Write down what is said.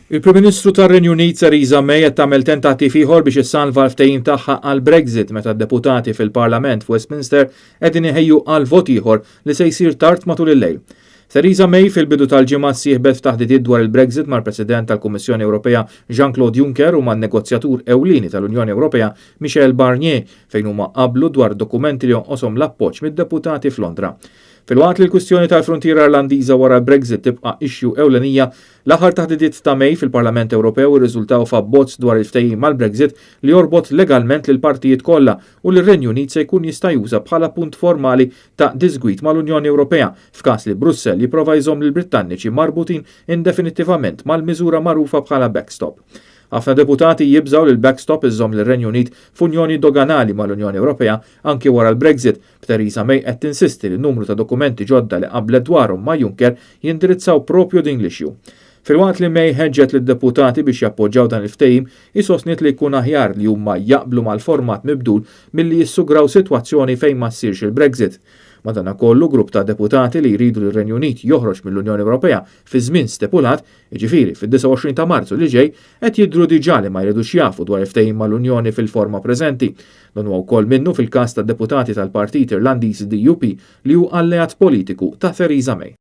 Il-Prim Ministru tar-Renju Unit Theresa May qed tagħmel tentattiv ieħor biex issalva l-ftehim tagħha għall-Brexit meta d-deputati fil-Parlament f'Westminster qegħdin iħejju għal vot ieħor li se jsir tard matul il-lejl. Theresa May fil-bidu tal-ġimgħa ssieħbet f'taħdidiet dwar il-Brexit mal-President tal-Kummissjoni Ewropea Jean-Claude Juncker u man-negozjatur ewlieni tal-Unjoni Ewropea Michel Barnier fejn huma qablu dwar dokumenti li jonqoshom l-appoġġ mid-deputati f'Londra. Filwaqt li l-kwistjoni tal-fruntiera Irlandiża wara l-Brexit tibqa' issue ewlenija, l-aħħar taħdidiet ta' May fil-Parlament Ewropew irriżultaw f'abbozz dwar il-ftehim mal-Brexit li jorbot legalment lill-partijiet kollha u li r-Renju Unit se jkun jista' juża bħala punt formali ta' diżgwid mal-Unjoni Ewropea f'każ li Brussell jipprova jżomm lill-Brittanniċi marbutin indefinittivament mal-miżura magħrufa bħala backstop. Ħafna deputati jibżgħu li l-backstop iżżomm lir-Renju Unit f'unjoni doganali mal-Unjoni Ewropea anki wara l-Brexit, b'Theresa May qed tinsisti li numru ta' dokumenti ġodda li qablet dwarhom ma' Juncker jindirizzaw propju din l-issue. Filwaqt li May ħeġġet lid-deputati biex jappoġġaw dan il-ftehim, hi sostniet li jkun aħjar li huma jaqblu mal-format mibdul milli jissugraw sitwazzjoni fejn ma ssirx il-Brexit. Madanakollu, grupp ta' deputati li jridu li r-Renju Unit joħroġ mill-Unjoni Ewropea fi żmien stipulat, jiġifieri fid-29 ta' Marzu li ġej, qed jidhru diġà li ma jridux jafu dwar il-ftehim mal-Unjoni fil-forma preżenti. Dan huwa wkoll minnu fil-każ tad-deputati tal-Partit Irlandiż DUP li hu alleat politiku ta' Theresa May.